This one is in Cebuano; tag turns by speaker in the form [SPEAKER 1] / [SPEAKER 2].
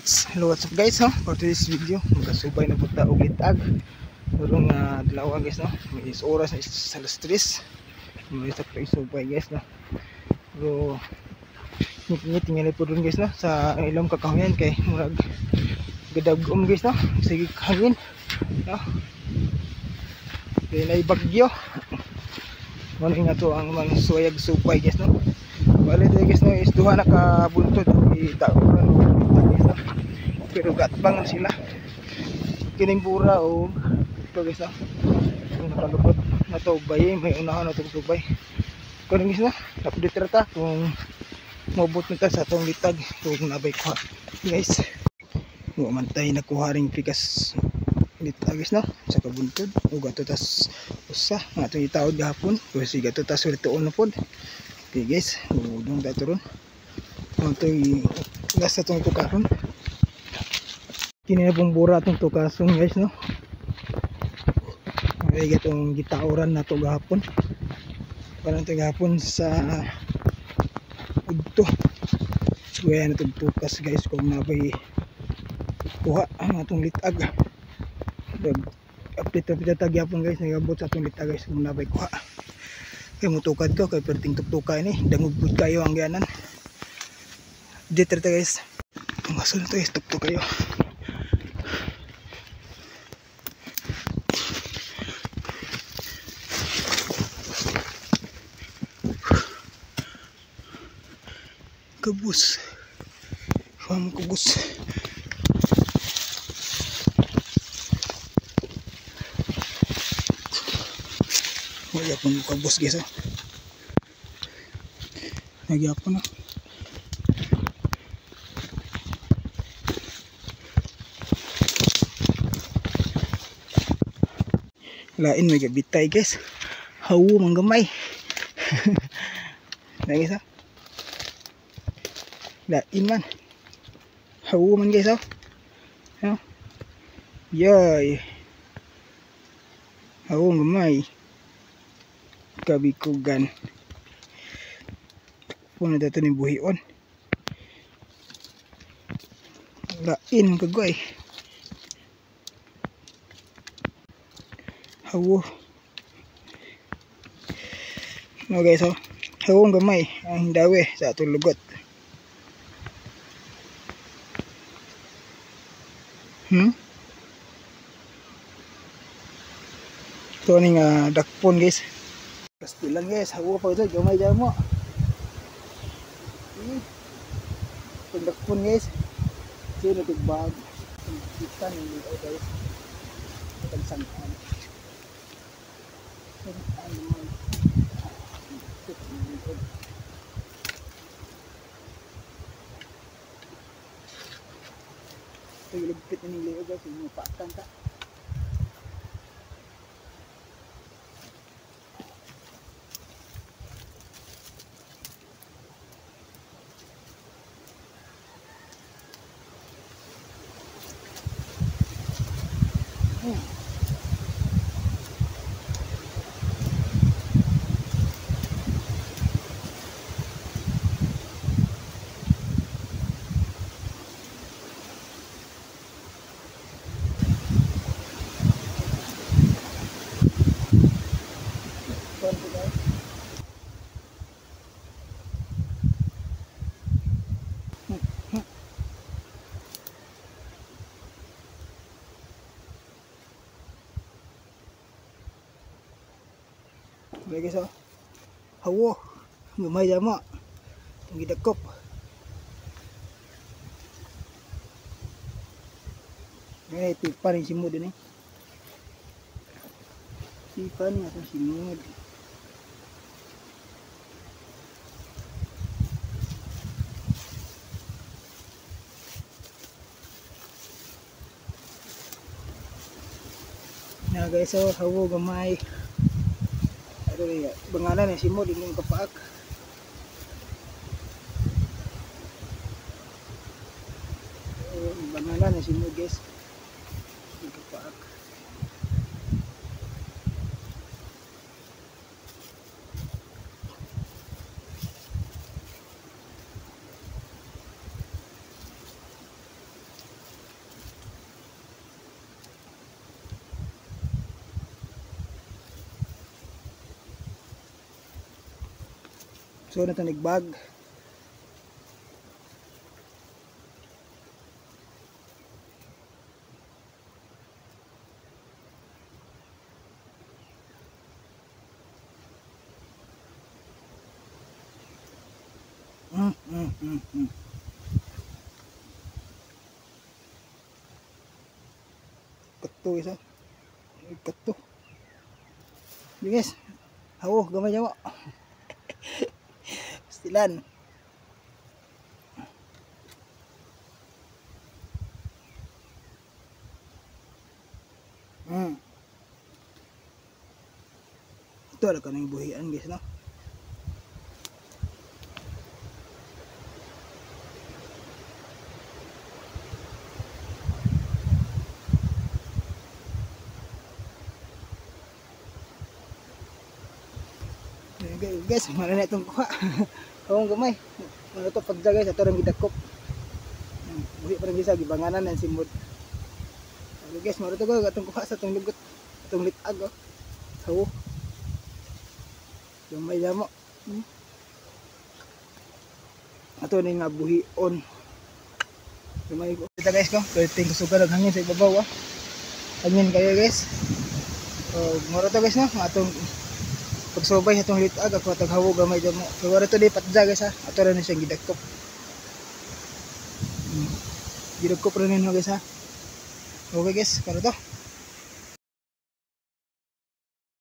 [SPEAKER 1] Hello, what's up guys, no? For today's video, magasubay na punta og litag. Karong adlaw guys, no? May is oras na is alas 3. May isa pa isubay guys, no? Pero ngit-ngit tingali po dun guys, no? Sa ilong kakahuyan kay murag gadagom guys, no? Sige hangin, no? Kay nay bagyo. Mao nga to ang mga suwayag subay guys, no? Bale guys, no, is duha na ka buntod itaoran og litag guys, no? Pero gatbang na sila. Kining bura og ito guys, no? Ang nakalupot na to bay, may unahan na itong subay. Kuno guys, no? Update ra ta kung maubot na ta sa atong litag kung nabay kuha guys. Wa man tay nakuha ring pikas litag guys, no? Sa kabuntod ug ato tas usa nga atong itaod gahapon kasi gato tas tuon na pod. Okay guys, udong ta ron. Ang last atong tukaron. Kini na pong bura atong tukason guys, no? Ay gatong gitauran na to gahapon. Parang to gahapon sa udto. So yan atong tukas guys kung nabay kuha ang atong litag. Update update ta gyapon guys, nagabot sa atong litag guys kung nabay kuha. Kay mutukad ko kay perting tuktuka ini, dangog pud kayo ang ganan. Update ta guys. Ang aso na to guys, tuktok kayo. Kabus. Fam kabus. Wala pong kabus guys, ah. Nagyapon na. Lain may gabitay guys. Hawo manggamay. Na guys, ah. Lain man. Hawo man guys, oh. No? Yay. Hawo gamay. Kabikugan. Puno dato ni buhion. Lain kagoy. Hawo. No guys, oh. Hawo gamay ang dawe sa atong lugot. Ito ni nga dakpon guys. Kastilan guys, hawo pa ito, gamay dyan mo. Itong dakpon guys. Sino itong bag? Itong itan yung liyo guys. Itong sangkan. Sangkan naman. Itong liyo. Ito yung lugpit na ng liyo guys, yung pakan ta. Okay guys, oh. Hawo, gamay dyan mo. Itong gidakop. Ngayon, tipa rin simod din eh. Tipa rin atong simod. Na guys, oh, hawo gamay. Banganan eh, simod, hindi mo kapaak. Banganan eh, simod guys. Hindi kapaak. So na to nagbag. Kato isa. Kato. Guys. Hawo gamay jawa. Stilan. Ito ala kanang buhian guys no. Guys, mara na itong kuha. Awong gamay. Mara ito pagda guys, ato rin gidakop. Buhi pa rin guys, gibanganan ng simod. Okay guys, mara ito guys, atong kuha sa atong lugot. Atong litag oh. Hawo. Gamay damo. Ato ni nga buhion. Gamay ko. Kita guys ko, pwede kusugan og hangin sa ibabaw ah. Hangin kayo guys. So, mara ito guys no, atong pagsubay sa itong litag ako taghawo gamay damo. So wala to di patja guys ha. Ato ra ni siyang gidakop. Gidakop ra ninyo guys ha. Okay guys, karo to.